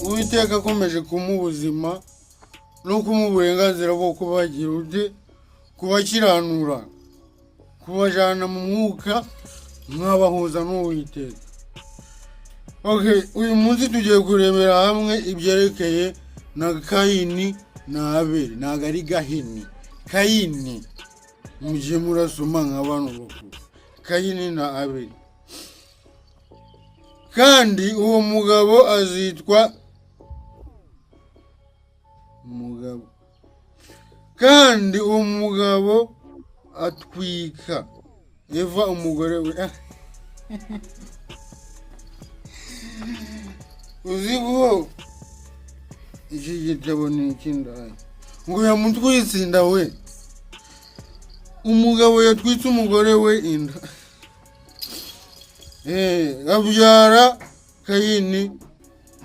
Uwiteka akomeje kumuha ubuzima no kumuha uburenganzira bwo kubagira ute, kubakiranura, kubajyana mu mwuka, mwabahuza n'Uwiteka. Okay, uyu munsi tugiye kurebera hamwe ibyerekeye na Kayini na Abeli. Ntabwo ari Gahini, Kayini. Mujye murasoma nk'abantu bakuru. Kayini na Abeli. Kandi uwo mugabo azitwa umugabo, kandi uwo mugabo atwika Eva umugore we. Uzi ko iki gitabo ni icy'indaya, ngo yamutwitse inda we. Umugabo yatwitse umugore we inda, abyara Kayini.